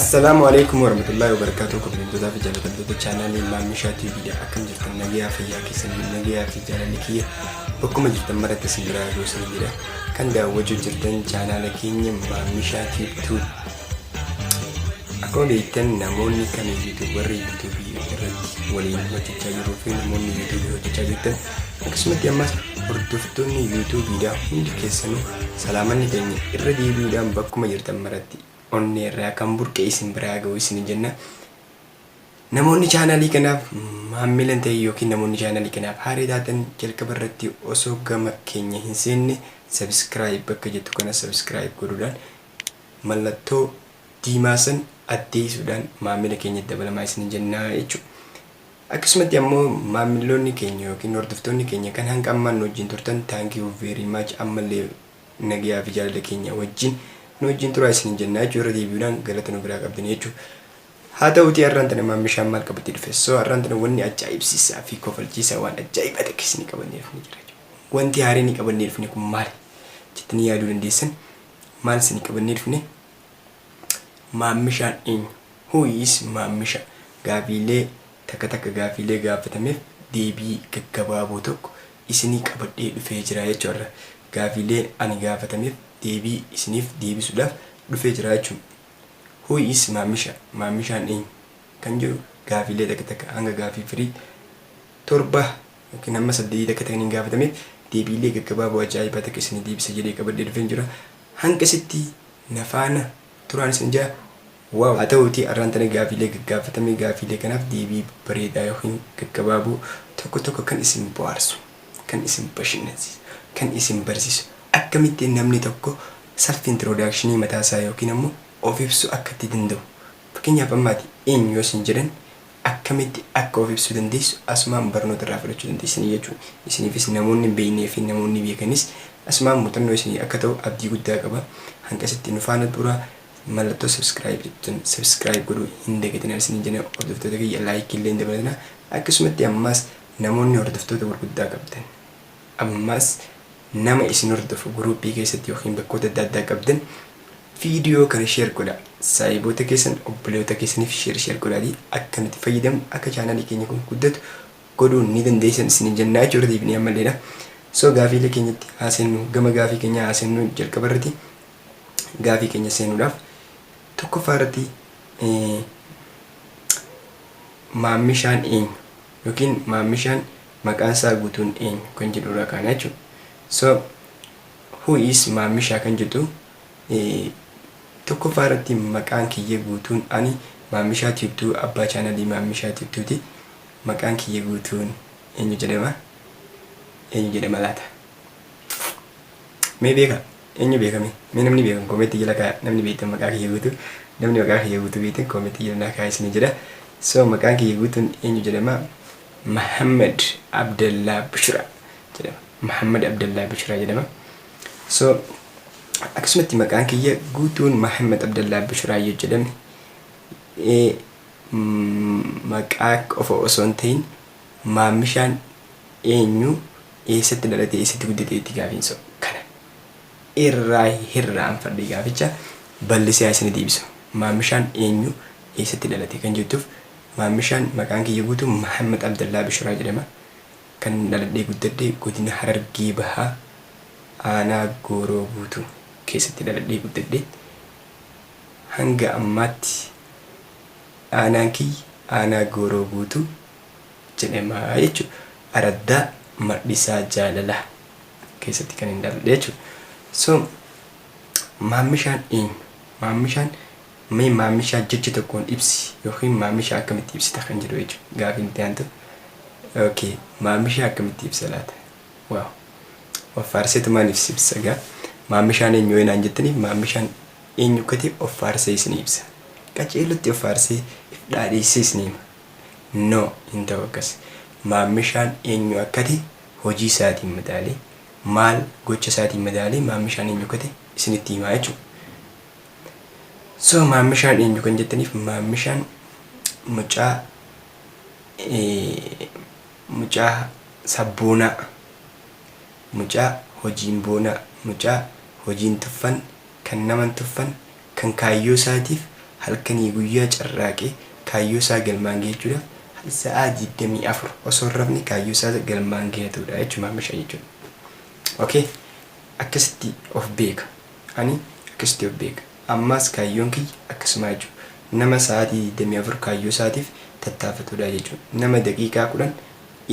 Assalaamu alaikum warahmatullahi wabarakatuh. Kabajamtootaa fi jaallatamtoota chaanaalii Maammishaa TV dha. Akkam jirtan? Nagayaa, fayyaa keessanii? Nagayaa fi jaalalli kiyya bakkuma jirtan maratti isin biraa ga'u isin jedha. Kan daawwachuu jirtan chaanaala keenya Maammishaa TV. Akkuma beektan, namoonni kamiyyuu warri yuutuubii irratti waliin hojjechaa jiruu fi namoonni yuutuubii hojjechaa jirtan, akkasumatti ammas hordoftoonni yuutuubiidha, hundi keessanuu salaamanni keenya irra deebi'uudhaan bakkuma jirtan maratti onnee irraa kan burqe isin biraa ga'u isin jenna. Namoonni chaanaalii kanaaf maamila hin ta'in yookiin namoonni chaanaalii kanaaf haaraa taatan, jalqaba irratti osoo gama keenya hin seenne subscribe bakka jettu kana subscribe godhuudhaan, mallattoo diimaa san addeessuudhaan maamila keenyatti dabalamaa isin jennaa jechuudha. Akkasumatti ammoo maamiloonni keenya yookiin hordoftoonni keenya kan hanga ammaan nu wajjin turtan, thank you very much. Ammallee nagayaa fi jaalala keenya wajjin nu wajjin turaa isin jennaa jechuudha. Irra deebi'uudhaan galata nu biraa qabdanii jechuudha. Haa ta'uutii, har'aan tana maammishaan maal qabatee dhufe? So har'aan tana wanni ajaa'ibsiisaa fi kofalchiisaa, waan ajaa'ibaa takka isinii qabannee dhufne jira jechuudha. Wanti haaraan ni qabannee dhufne kun maali jettanii yaaduu dandeessan. Maal isinii qabannee dhufne? Maammishaan eenyu? Who is Maammisha? Gaafiilee takka takka, gaafiilee gaafatameef deebii gaggabaaboo tokko isinii qabadhee dhufee jira jechuudha. Gaafiilee ani gaafatameef deebii isiniif deebisuudhaaf dhufee jira jechuudha. Who is Maammisha? Maammishaan eenyu? Kan jedhu gaafiilee takka takka hanga gaafii firii torba yookiin hamma saddeetii takka takka hin gaafatameef deebiilee gaggabaaboo ajaa'ibaa takka isinii deebisa jedhee qabadhee dhufee jira. Hanga sitti na faana turaan isin jira. Wow! Haa ta'uutii, har'aan tana gaafiilee gaggaafatame, gaafiilee kanaaf deebii bareedaa yookiin gaggabaaboo tokko tokko kan isin bohaarsu, kan isin bashannansiisu, kan isin barsiisu, akkamitti namni tokko self introduction mataa isaa yookiin ammoo of ibsuu akka itti danda'u. Fakkeenyaaf, ammaati eenyu yoo isin jedhan akkamitti akka of ibsuu dandeessu asumaan barnoota irraa fudhachuu dandeessanii jechuudha. Isiniifis, namoonni hin beeknee fi namoonni beekanis, asumaan muuxannoo isinii akka ta'u abdii guddaa qaba. Hangasitti nu faana turaa. Mallattoo subscribe jettuun subscribe godhuu hin dagatinaa isinii jenna. Hordoftoota kiyya, like illee hin dabalatinaa. Akkasumatti ammas namoonni hordoftoota gurguddaa qabdan, ammas nama isin hordofu guruuppii keessatti yookiin bakkoota adda addaa qabdan, viidiyoo kana share godha. Saayiboota keessan, obboleota keessaniif share share godhaatii akka nuti fayyadamnu, akka chaanaalii keenya kun guddatu godhuu ni dandeessan isin jennaa jechuudha. Deebinee ammalleedha. So gaafiilee keenyatti haaseennu, gama gaafii keenyaa haaseennu. Jalqaba irratti gaafii keenya seenuudhaaf, tokkoffaa irratti maammishaan eenyu yookiin maammishaan maqaan isaa guutuun eenyu kan jedhu irraa kaana jechuudha. So who is Maammishaa kan jedhu, tokkoffaa irratti maqaan kiyya guutuun, ani Maammishaa Tiibtuu, abbaa chaanalii Maammishaa Tiibtuuti. Maqaan kiyya guutuun eenyu jedhama? Eenyu jedhama laata? Mee beeka? Eenyu beekame? Mee namni beekan koomeetti jala kaaya. Namni beektan maqaa kiyya guutuu, namni maqaa kiyya guutuu beektan koomeetti jala naa kaaya isinii jedha. So maqaan kiyya guutuun eenyu jedhama? Mahammad Abdallaa Bushraa jedhama. Mahammad Abdallaa Bushraa jedhama. So akkasumatti maqaan kiyya guutuun Mahammad Abdallaa Bushraa yoo jedhame, maqaa qofa osoo hin ta'in maammishaan eenyu, eessatti dhalate, eessatti guddate itti gaafiinsa kana irraa hirraanfadhe. Gaaficha bal'isee haa isin deebisu. Maammishaan eenyu, eessatti dhalate kan jettuuf, maammishaan maqaan kiyya guutuu Mahammad Abdallaa Bishuraa jedhama. Kan dhaladhee guddadhe godina Harargee Bahaa, aanaa Gooroo Guutuu keessatti dhaladhee guddadhe. Hanga ammaatti aanaan kiyya aanaa Gooroo Guutuu jedhama jechuudha. Araddaa Madhisaa Jaalalaa keessatti kan hin dhaladhe jechuudha. So maammishaan eenyu? Maammishaan, mee maammishaa jecha tokkoon ibsi yookiin maammishaa akkamitti ibsita kan jedhu jechuudha. Gaafiin itti aantu. Okay, maammishaa akkamitti ibsa laata? Wow. Of faarseetumaan ibsa gaa. Maammishaan eenyu yoo naan jettaniif, maammishaan eenyu akka ta'e of faarsee isinii ibsa. Qaceelutti of faarsee if dhaadheessee isinii hima. No, hin ta'u akkas. Maammishaan eenyu akka ta'e hojii isaatiin madaalee, maal gocha isaatiin madaalee, maammishaan eenyu akka ta'e isinitti himaa jechuudha. So maammishaan eenyu kan jettaniif, maammishaan mucaa sabboonaa, mucaa hojiin boonaa, mucaa hojiin tuffan, kan naman tuffan, kan kaayyoo isaatiif halkanii guyyaa carraaqee kaayyoo isaa galmaan gahachuudhaaf sa'aa 24 osoo hin rafne kaayyoo isaa galmaan gahatudha jechuudha Maammishaa jechuudha. Okay? Akkasitti of beeka. Ani akkasitti of beeka. Ammaas kaayyoon kiyya akkasumaa jechuudha. Nama sa'aatii 24 kaayyoo isaatiif tattaafatudha jechuudha. Nama daqiiqaa 10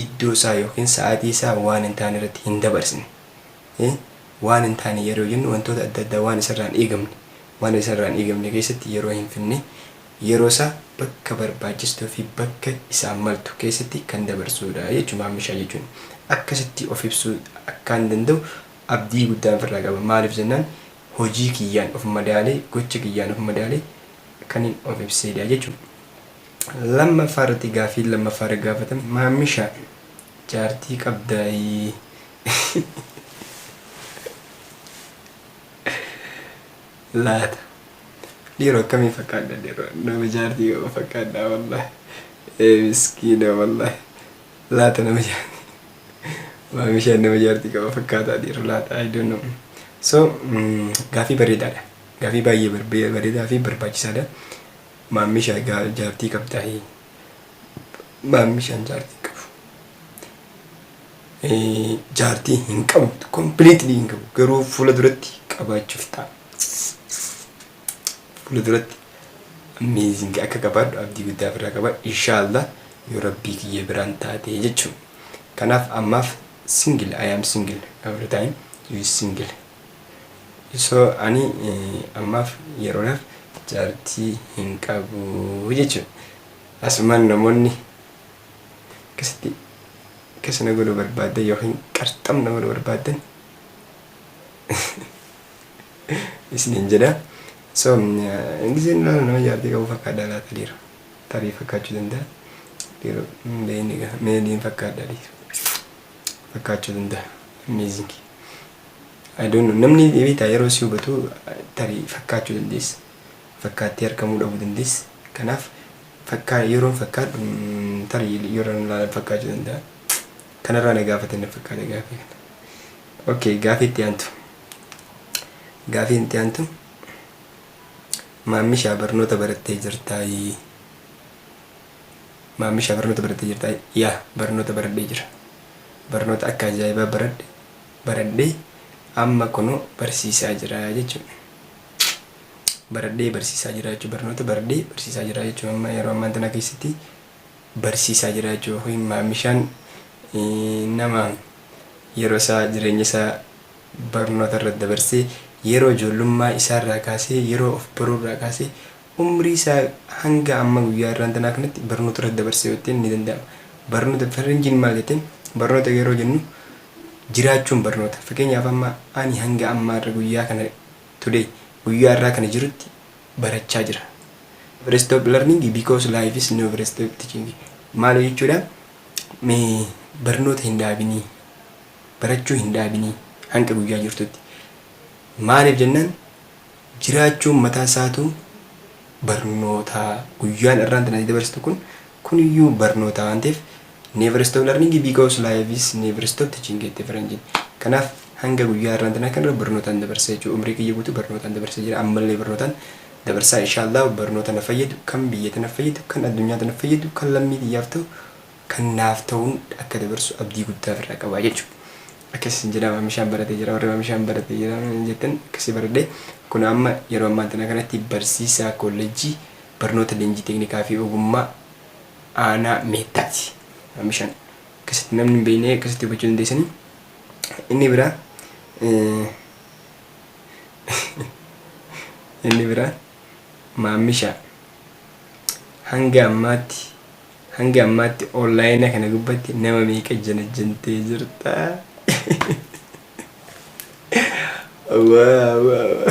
iddoo isaa yookiin sa'aatii isaa waan hin taane irratti hin dabarsine. Waan hin taane yeroo jennu wantoota adda addaa waan isarraa hin eegamne, waan isarraa hin eegamne keessatti yeroo hin finne, yeroo isaa bakka barbaachistuu fi bakka isaan maltu keessatti kan dabarsuudha jechuudha Maammishaa jechuun. Akkasitti of ibsuu akkaan danda'u abdii guddaan ofirraa qaba. Maaliif jennaan hojii kiyyaan of madaalee, gocha kiyyaan of madaalee kanin of ibseedha jechuudha. Lammaffaa irratti gaaffiin lammaffaa irra gaafatame, Maammishaa, jaartii qabdaayii? Laata? Dhiiroo akkamii fakkaadha dhiiroo? Nama jaartii qabu fakkaadha wallahi. Ee miskiina wallahi. Laata nama jaartii Maamishaan nama jaartii qaba fakkaataa dhiiroo laata? I don't know. So gaafii bareedaadha. Gaafii baay'ee bareedaa fi barbaachisaadha. Maammisha jaartii qabdaayii? Maammishaan jaartii qabu. Jaartii hin qabu. Completely hin qabu. Garuu fuula duratti qabaachuuf ta'a. Fuula duratti amazing akka qabaadhu abdii guddaa ofirraa qaba. Inshaallah yoo Rabbii kiyya biraan taate jechuudha. Kanaaf ammaaf single, I am single every time, you is single. So ani ammaaf yeroodhaaf jaartii hin qabu jechuudha. Asumaan namoonni akkasitti akkas na godhuu barbaaddan yookiin qarxam na godhuu barbaaddan isiniin jedha. So giseen ilaalu nama jaartii qabu fakkaadha laata dhiira? Tarii fakkaachuu danda'a. Dhiira beekni egaa meeliin fakkaadha dhiira? Fakkaachuu danda'a. Amazing. I don't know. Namni beektaa yeroo si hubatu tarii fakkaachuu dandeessa. Fakkaattee argamuu dhabuu dandeessa. Kanaaf fakkaa yeroon fakkaadhu tarii yeroon ilaalan fakkaachuu danda'a. Kanarraa na gaafatan na fakkaata gaafii kana. Okay, gaafii itti aantu. Gaafii itti aantu. Maammishaa, barnoota barattee jirtaayii? Maammishaa, barnoota barattee jirtaayii? Yaa, barnoota baradhee jira. Barnoota akka ajaa'ibaa baradhe baradhee amma kunoo barsiisaa jira jechuudha. Baradhee barsiisaa jira jechuudha. Barnoota baradhee barsiisaa jira jechuudha. Amma yeroo ammaan tana keessatti barsiisaa jira jechuudha. Maammishaan nama yeroo isaa, jireenya isaa barnoota irratti dabarsee, yeroo ijoollummaa isaarraa kaasee, yeroo of baruu irraa kaasee, umrii isaa hanga amma guyyaa irraan tanaa kanatti barnoota irratti dabarsee yoo ta'e ni danda'ama. Barnoota faranjiin maal jetteen, barnoota yeroo jennu jiraachuun barnoota. Fakkeenyaaf amma ani hanga ammaa irra guyyaa kana, today, guyyaa irraa kana jirutti barachaa jira. Never stop learning because life is never stop teaching. Maal jechuudha? Mee barnoota hin dhaabinii, barachuu hin dhaabinii hanga guyyaa jirtutti. Maaliif jennaan jiraachuun mataa isaatu barnoota. Guyyaan irraan tana dabarsitu kun kuniyyuu barnoota waan ta'eef, never stop learning because life is never stop teaching jette faranjiin. Kanaaf hanga guyyaa irraan tanaa kanarra barnootaan dabarsa jechuudha. Umrii kiyya guutuu barnootaan dabarsa jira. Ammallee barnootaan dabarsaa, inshaallah. Barnoota na fayyadu, kan biyya tana fayyadu, kan addunyaa tana fayyadu, kan lammii xiyyaaf ta'u, kan naaf ta'uun akka dabarsu abdii guddaa ofirraa qabaa jechuudha. Akkas hin jedhama, bishaan baratee jira, warri bishaan baratee jira jettan, akkasii baradhee kun amma yeroo ammaa tana kanatti barsiisaa kolleejjii barnoota leenjii teeknikaa fi ogummaa aanaa Meettaati. Bishaan akkasitti namni hin beekne akkasitti hubachuu dandeessanii. Inni biraa, Maammishaa, hanga ammaatti online kana gubbatti nama meeqa janajjantee jirta? Wow.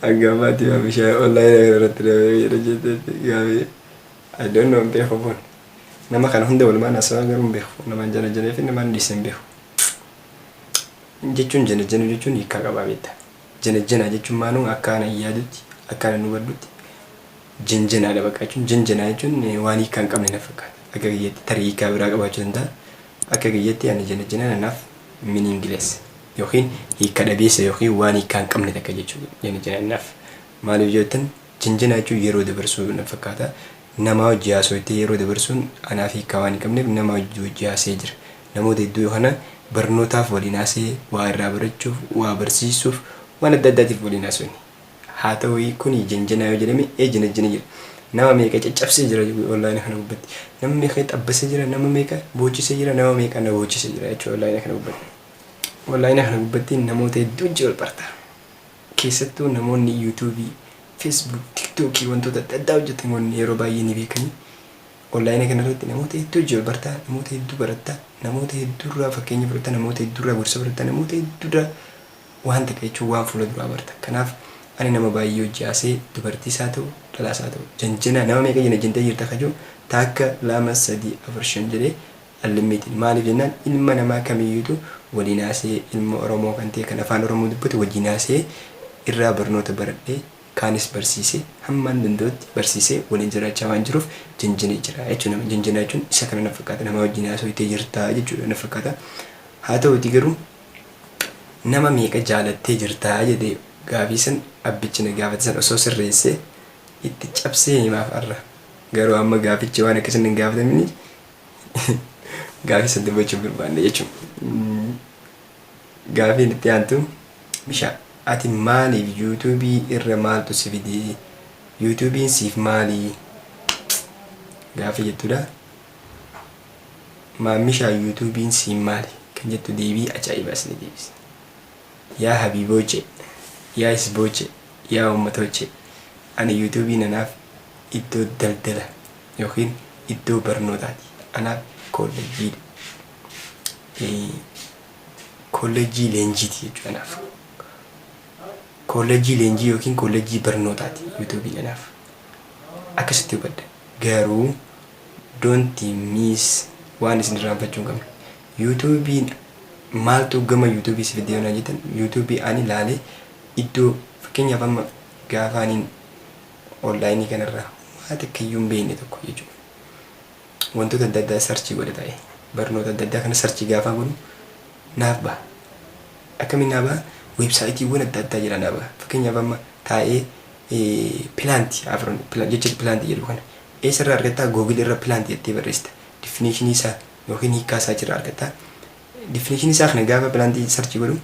Hanga ammaatti maammishaa online kana irratti nama meeqa janajjantee gaafii? I don't know, hin beeku kun. Nama kana hunda walumaan haasawaa garuu hin beeku. Namaan janajjanee fi namaan dhiisee hin beeku. Jechuun janajjanuu jechuun hiikaa qabaa beektaa. Janajjanaa jechuun maaluu, akka ana yaadutti, akka ana hubadhutti janjanaadha bakka jechuun, janjanaa jechuun waan hiikaa hin qabne na fakkaata. Akka kiyyatti tarii hiikaa biraa qabaachuu danda'a. Akka kiyyatti ani janajjanaa nanaaf meaningless yookiin hiika dhabeessa yookiin waan hiikaa hin qabne takka jechuudha janajjanaa nanaaf. Maaliif jettan Janjanaa jechuun yeroo dabarsuu na fakkaata. Namaa wajji haasofte yeroo dabarsuun anaaf hiikaa waan hin qabneef nama wajji haasa'ee jira. Namoota hedduu kana barnootaaf waliin haasa'ee, waa irraa barachuuf, waa barsiisuuf, waan adda addaatiif waliin haasofne. Haa ta'u kuni janjanaa yoo jedhame ee janajjana jira. Nama meeqa caccabsee jira online kana gubbatti. Nama meeqa xabbasee jira, nama meeqa boochisee jira, nama meeqa na boochisee jira jechuudha online kana gubbatti. Online kana gubbatti namoota hedduu wajji wal barta. Keessattuu namoonni YouTube, Facebook, TikTok wantoota adda addaa hojjetan kun yeroo baay'ee ni beekani. Online kana irratti namoota hedduu wajji wal barta, namoota hedduu baratta, namoota hedduurraa fakkeenya fudhatta, namoota hedduurraa gorsa fudhatta, namoota hedduurraa waan takka jechuun waan fuula duraa barta. Kanaaf ani nama baay'ee hojii haasee, dubartiis haa ta'u, dhalaas haa ta'u, janjanaa nama meeqa janajjantee jirta kajoo, takka, lama, sadii, afur, shan jedhee allimmiitiin. Maaliif jennaan, ilma namaa kamiyyuutu waliin haasee, ilma Oromoo kan ta'e, kan afaan Oromoo dubbatu wajjin haasee, irraa barnoota baradhee, kaanis barsiisee, hammaan danda'utti barsiisee waliin jiraachaa waan jiruuf janjanee jira jechuudha. Nama janjanaa jechuun isa kana na fakkaata. Nama wajjin haasofitee jirta jechuudha na fakkaata. Haa ta'uuti garuu, nama meeqa jaalattee jirtaa jedhee gaafii san abbichi na gaafate san osoo sirreessee itti cabsee himaaf har'a. Garuu amma gaafichi waan akkasiin hin gaafataminiif gaafii san dubbachuu hin barbaanne jechuudha. Gaafiin itti aantu, bishaan ati maaliif YouTube irra maaltu si fide? YouTube'n siif maali? Gaafii jettudha. Maammishaa, YouTube'n siin maali? Kan jettu deebii ajaa'ibaa isin deebisa. Yaa habiibooche, yaa isbooche, yaa uummatooche, ani YouTube'n anaaf iddoo daldala yookiin iddoo barnootaati. Anaaf kolleejjii leenjiiti jechuudha anaaf. Kolleejjii leenjii yookiin kolleejjii barnootaati YouTube'n anaaf. Akkasitti hubadha. Garuu don't miss, waan isin irraanfachuu hin qabne. YouTube'n maaltu gama YouTube si fidee yoo naan jettan, YouTube ani ilaalee iddoo fakkeenyaaf amma gaafa aniin online kanarraa waa takka iyyuu hin beekne tokko jechuudha. Wantoota adda addaa search godha ta'e, barnoota adda addaa kana search gaafa godhu naaf baha. Akkamiin naa baha? Websiteiiwwan adda addaa jira naa baha. Fakkeenyaaf amma taa'ee plant afran jecha plant jedhu kana eessarraa argattaa? Google irra plant jettee barreessita. Definition isaa yookiin hiikkaa isaa achirraa argattaa. Definition isaa kana gaafa plant search godhu,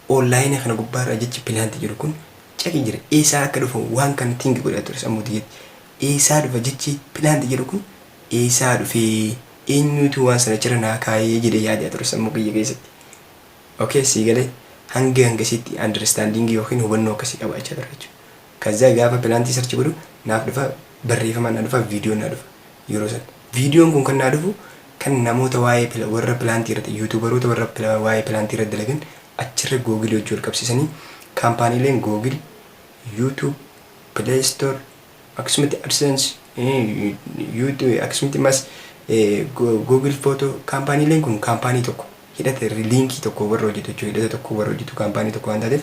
online kana gubbaarra jechi plant jedhu kun caqi jira. Eessaa akka dhufu waan kana think godhaa ture sammuu tiyyatti. Eessaa dhufa jechi plant jedhu kun? Eessaa dhufee, eenyutu waan sana achirra naa kaayee jedhee yaadaa ture sammuu kiyya keessatti. Okay, sii galee hanga hangasitti understanding yookiin hubannoo akkasii qabaachaa ture jechuudha. Kazaa gaafa plant search godhu naaf dhufa, barreeffama naa dhufa, viidiyoon naa dhufa yeroo san. Viidiyoon kun kan naa dhufu kan namoota waa'ee warra plant irratti, YouTuberoota warra waa'ee plant irratti dalagan achirra Google hojii wal qabsiisanii, kaampaaniileen Google, YouTube, Play Store, akkasumatti AdSense, YouTube, akkasumatti immas Google Photo, kaampaaniileen kun kaampaanii tokko hidhata link tokko warra hojjetu jechuudha. Hidhata tokko warra hojjetu, kaampaanii tokko waan taateef,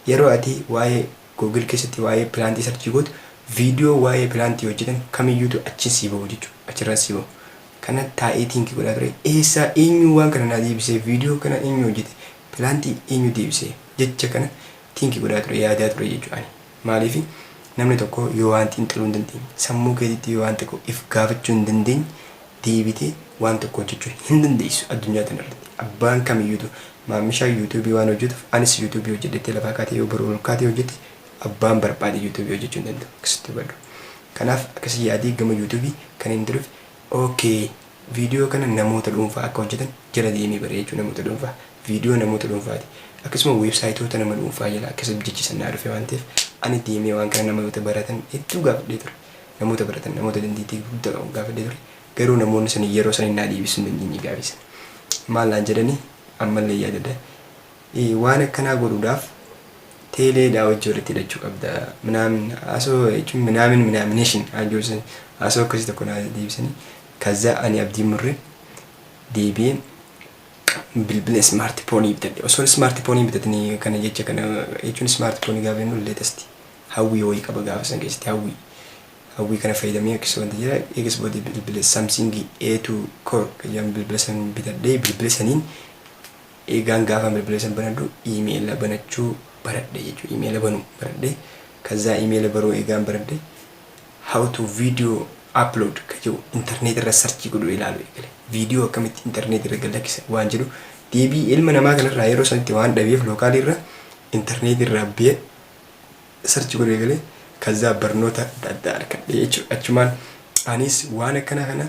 yeroo ati waa'ee Google keessatti waa'ee plant search gootu, viidiyoo waa'ee plant hojjetan kamiyyuutu achi sii bahu jechuudha. Achirraa sii bahu. Kana taa'ee think godhaa ture. Eessaa, eenyu waan kana naa deebisee? Viidiyoo kana eenyu hojjete? Plant eenyu deebisee? Jecha kana think godhaa ture, yaadaa ture jechuudha. Maaliif, namni tokko yoo waan xiinxaluu hin dandeenye, sammuu keetitti yoo waan tokko if gaafachuu hin dandeenye, deebitee waan tokko hojjechuu hin dandeessu addunyaa kana irratti. Abbaan kamiyyuutu maamishaa YouTube waan hojjetuuf anis YouTube hojjedhettee lafaa kaatee yoo baruu ol kaatee hojjette, abbaan barbaade YouTube hojjechuu hin danda'u. Akkasitti hubadhu. Kanaaf akkasii yaadii gama YouTube kan hin dhufe. Okay, viidiyoo kana namoota dhuunfaa akka hojjetan jala deemee bare jechuudha. Namoota dhuunfaa, viidiyoo namoota dhuunfaati. Akkasuma websiteoota nama dhuunfaa jala akkasuma jechisan naa dhufe waan ta'eef, ani deemee waan kana namoota baratan hedduu gaafadhee ture. Namoota baratan, namoota dandeettii guddaa qabu gaafadhee ture. Garuu namoonni sanii yeroo sanii naa deebisuu hin dandeenye gaafii sana. Maal naan jedhanii, ammallee yaadadha. Waan akkanaa godhuudhaaf teeleedhaa hojii walitti hidhachuu qabda. Minaamin asoo jechuun minaamin minaamination haasoo akkasii tokko naa deebisanii. Kazaa ani abdii murree deebi'ee bilbila smartphone bitadhe. Osoo smartphone bitatanii kana jecha kana jechuun, smartphone gaafa jennu latest hawwii wayii qaba gaafa san keessatti, hawwii kana fayyadamee akkasuma wanta jira. Eegas booda bilbila Samsung A2 Core kan jedhamu bilbila san bitadhee, bilbila saniin eegaan gaafa bilbila san banadhu email banachuu baradhe jechuudha. Email banuu baradhe. Kazaa email baruu eegaan baradhe, how to video upload ka jedhu internet irra search godhuu ilaalu eegale. Viidiyoo akkamitti internet irra gad lakkisa waan jedhu deebii ilma namaa kanarraa yeroo sanitti waan dhabeef, local irra internet irraa bee search godhuu eegale. Kazaa barnoota adda addaa argadhe jechuudha. Achumaan anis waan akkana kana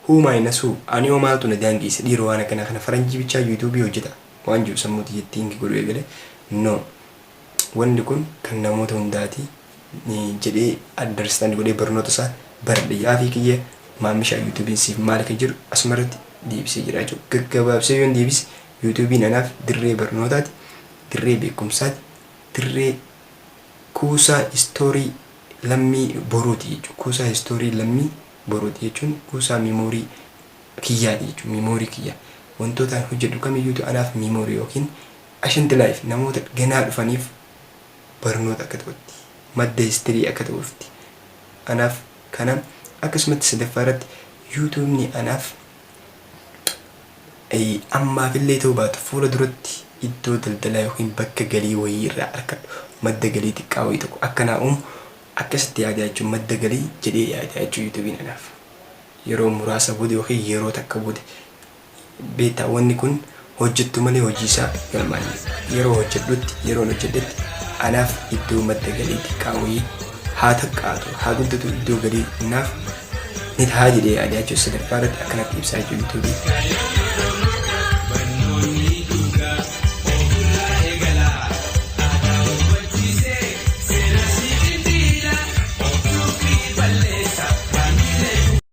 who minus who, ani hoo maaltu na daangeesse dhiiroo, waan akkana kana faranjii bichaa YouTube hojjeta waan jiru sammuuti jettiin godhuu eegale. No, wanni kun kan namoota hundaati jedhee understand godhee barnoota isaa baradhe. Gaafii kiyya maamishaa YouTubeiin siif maal akka jedhu asumarratti deebisee jira jechuudha. Gaggabaabsee yoon deebise, YouTubeiin anaaf dirree barnootaati, dirree beekumsaati, dirree kuusaa history lammii boruuti jechuudha. Kuusaa history lammii boruuti jechuun kuusaa memory kiyyaati jechuudha. Memory kiyya. Wantoota an hojjedhu kamiyyuutu anaaf memory yookiin ancient life namoota ganaa dhufaniif barnoota akka ta'utti, madda history akka ta'uufti. Anaaf kana. Akkasumatti sadaffaa irratti, YouTubeni anaaf ammaafillee ta'uu baatu, fuula duratti iddoo daldalaa yookiin bakka galii wayii irraa argadhu, madda galii xiqqaa wayii tokko akka naa uumu akkasitti yaada jechuun, madda galii jedhee yaada jechuun. YouTubeiin anaaf yeroo muraasa booda yookiin yeroo takka booda, beektaa, wanni kun hojjettu malee hojii isaa galmaan yeroo hojjedhutti, yeroon hojjedhetti anaaf iddoo madda galii xiqqaa wayii haa xiqqaatu haa guddatu, iddoo galii naaf ni ta'a jedhee yaada jechuun sadaffaa irratti akkanatti ibsaa jechuudha YouTubeii.